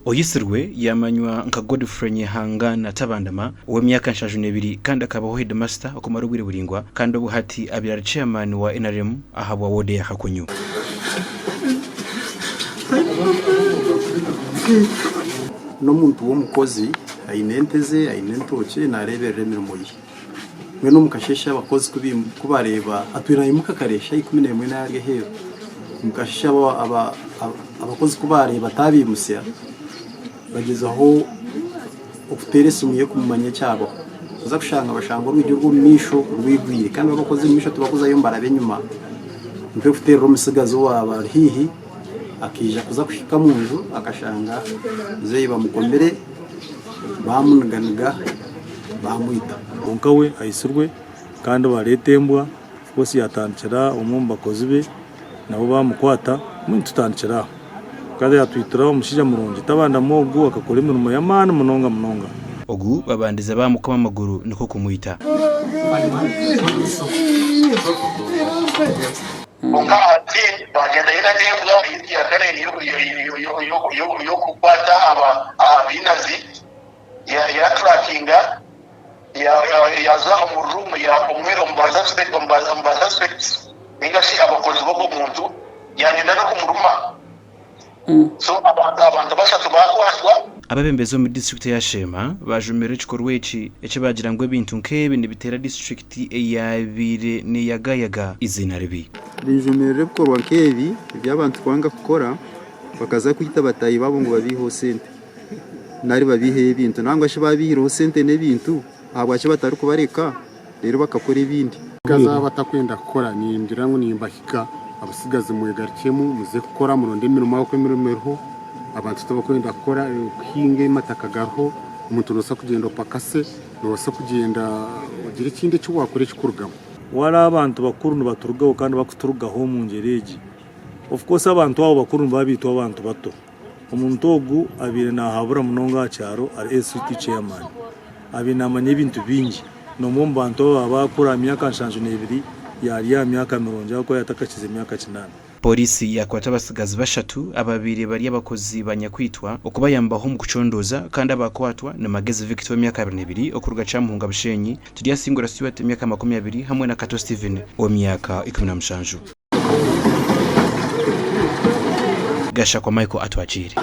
Oyitsirwe yaamanywa nka Godfrey Nyehangana Tabandama ow'emyaka 72 kandi akabaho heedimasita okumara obwire buraingwa kandi obu hati abaire ari chairman wa nrm ahabwa woodi eya Kakunyu. N'omuntu w'omukozi, aine ente ze, aine entookye, naareeberera emirimo ye. Mbwenu omu kasheeshe abakozi ku bareeba atwire naimuka kare shaaha 11 naaba ari aheeru. Omu kasheeshe abakozi ku baareeba ataabiimutsya, bagyezaho okuteera esimu ye kumumanya ekyabaho. Baza kushanga bashanga orwigi orw'omu maisho rwigwire kandi abakozi omu maisho tibakuzayo nibaraba enyima. Nikwo kuteerera omutsigazi owaaba ari haihi akaija kuza kuhika omu nju akashanga muzeeyi bamukomire baamuniganiga baamwita. Kwonka we aitsirwe kandi bareeta embwa of course yatandikira omwe omu bakozi be nabo bamukwata mbwenu tutandikire aho. Kandi yatwitira omushaija murungi Tabandama ogu akakora emirimo y'amaani munonga munonga. Ogu babandize baamukoma amaguru nikwo kumwita. Kwonka hati baagyenda haine n'embwa ya kare y'okukwata abainazi yaaturakinga yaaza omu ruumu ya omwe omu ba suspects nainga shi abakozi b'ogwo muntu yaayenda n'okumuruma. So abantu bashatu baakwatwa. Abeebembezi omu disiturikiti eya Sheema baajumirira ekikorwa eki eki baagira ngu ebintu nk'ebi nibiteera disiturikiti eyaabaire neeyagayaga eiziina ribi. Ninjumirira ebikorwa nk'ebi eby'abantu kwanga kukora bakaza kwita bataahi baabo ngu babaiheho sente nari babaiheho ebintu. Nangwa shi baabaihireho sente n'ebintu ahabwaki batarikubareka reero bakakora ebindi? Abasigazi abatakwenda kukora ningira ngu nimbahiga abasigazi mwegarukyemu muze kukora muronde emirimo ahabw'okuba emirimo eriho abantu tibakwenda kukora kuhinga amataka gariho omuntu nobaasa kugyenda opakase nobaasa kugyenda ogire ekindi eki wakora ekikurugamu. Wareeba abantu bakuru nibaturugaho kandi bakuturugaho omu ngyeri egi of course abantu abo bakuru nibaba baitwa abantu bato. Omuntu ogu abaire nahabura munonga aha kyaro ari SCT chairman. Abaire namanya ebintu bingi. Nomwe omu bantu ababa bakura aha myaka 72 yari aha myaka mirungi ahakuba yatakakize emyaka kinaana. Pooriisi yaakwata abatsigazi bashatu ababaire bari abakozi ba nyakwitwa okubayambaho omu kucondooza kandi abaakwatwa ni Magezi Victor ow'emyaka 22 okuruga Kyamuhunga Bushenyi, Turyasingura Stuart emyaka 20 hamwe na Kato Steven ow'emyaka 17. Gashakwa Michael Atwakiire.